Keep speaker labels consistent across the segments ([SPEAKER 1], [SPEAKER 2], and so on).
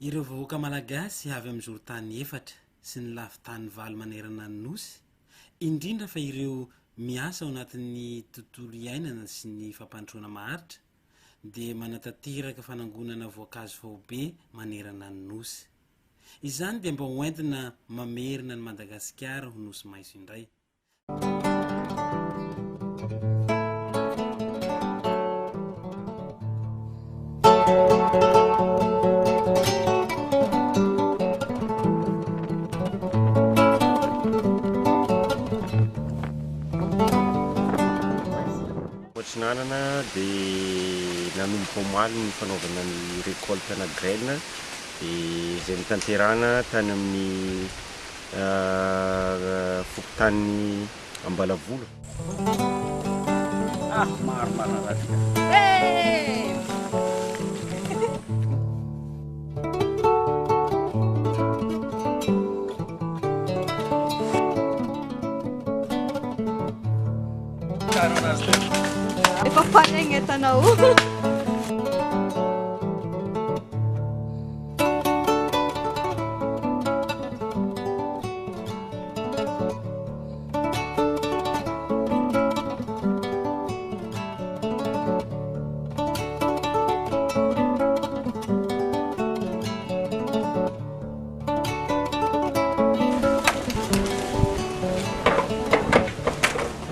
[SPEAKER 1] Ireo vahoaka Malagasy avy amin'ny zorontany efatra sy ny lafin-tany valo manerana ny Nosy, indrindra fa ireo miasa ao anatin'ny tontolo iainana sy ny fampandrosoana maharitra, dia manatanteraka fanangonana voankazo faobe manerana ny Nosy. Izany dia mba hoentina mamerina an'i Madagasikara ho Nosy maitso indray.
[SPEAKER 2] Atsinanana dia nanomboka omaly ny fanaovana ny récolte ana graine dia izay notanterahana tany amin'ny Fokontany Ambalavola.
[SPEAKER 3] Ah, maro marina raha vita.
[SPEAKER 4] Efa faly agny entanao.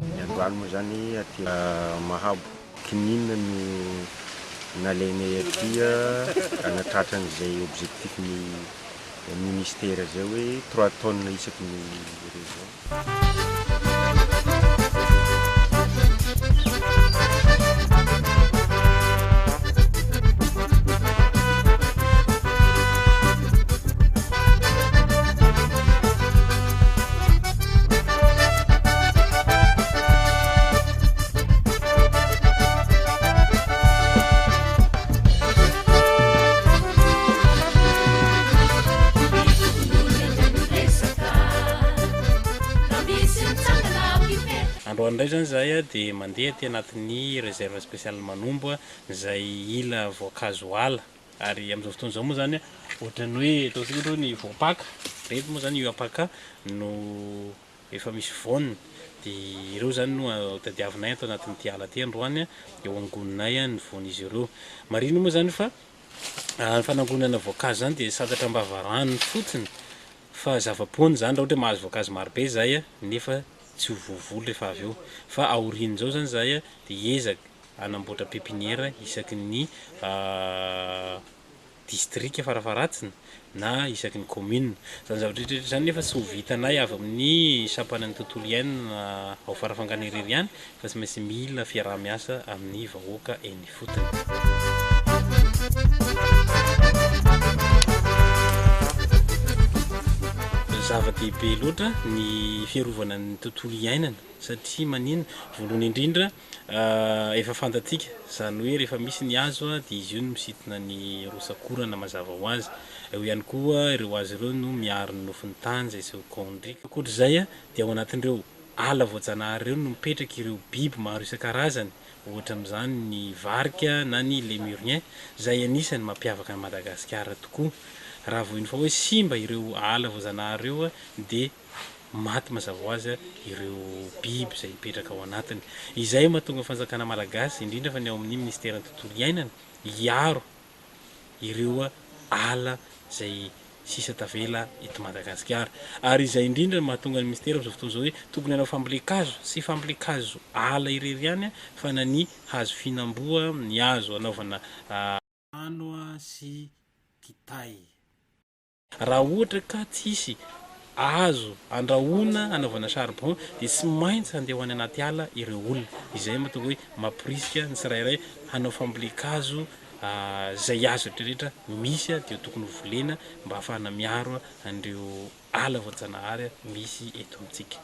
[SPEAKER 2] Ny androany moa zany aty Mahabo. Kininina no nalainay aty hanatratra an'izay objectif ny ministera zay hoe trois tonnes isaky ny région.
[SPEAKER 1] Androany indray izany izahay dia mandeha aty anatin'ny réserve spéciale Manombo izay hila voankazo ala ary amin'izao fotoana izao moa izany ohatran'ny hoe ataontsika ohatra hoe ny voampaka, ireto moa izany io ampaka no efa misy voany dia ireo izany no tadiavinay ato anatin'ity ala ity androany dia ho angoninay ny voan'izy ireo. Marihina moa izany fa ny fanangonana voankazo izany dia santatra am-bava rano fotsiny fa zava-poana izany raha ohatra hoe mahazo voankazo marobe izahay nefa tsy ho voavoly rehefa avy eo fa aorian'izao izany izahay dia hiezaka hanamboatra pépinière isaky ny distrika farafaharatsiny na isaky ny commune. Izany zavatra rehetra rehetra izany nefa tsy ho vitanay avy amin'ny sampanan'ny tontolo iainana ao Farafangana irery ihany fa tsy maintsy mila fiaraha-miasa amin'ny vahoaka eny ifotony. Zava-dehibe loatra ny fiarovana ny tontolo iainana satria maninona? Voalohany indrindra Efa fantatsika, izany hoe rehefa misy ny hazo dia izy io no misintona ny rotsak'orana mazava ho azy. Eo ihany koa ireo hazo ireo no miaro ny nofon'ny tany izay tsy ho kaon-driaka. Ankoatra izay dia ao anatin'ireo ala voajanahary ireo no mipetraka ireo biby maro isan-karazany, ohatra amin'izany ny varika na ny lémurien izay anisan'ny mampiavaka an'i Madagasikara tokoa. Raha vao heno fa hoe simba ireo ala voajanahary ireo dia maty mazava ho azy ireo biby izay mipetraka ao anatiny. Izay no mahatonga ny fanjakana malagasy, indrindra fa ny ao amin'ny minisiteran'ny tontolo iainana, hiaro ireo ala izay sisa tavela eto Madagasikara. Ary izay indrindra no mahatonga ny minisitera amin'izao fotoana izao hoe tokony hanao fambolen-kazo, tsy fambolen-kazo ala irery ihany fa na ny hazo fihinam-boa, ny hazo anaovana rano sy kitay. Raha ohatra ka tsisy azo andrahoina hanaovana charbon dia tsy maintsy handeha ho any anaty ala ireo olona. Izay mahatonga hoe mamporisika ny tsirairay hanao fambolen-kazo izay azo rehetra misy dia tokony ho volena mba hahafahana miaro an'ireo ala voajanahary misy eto amintsika.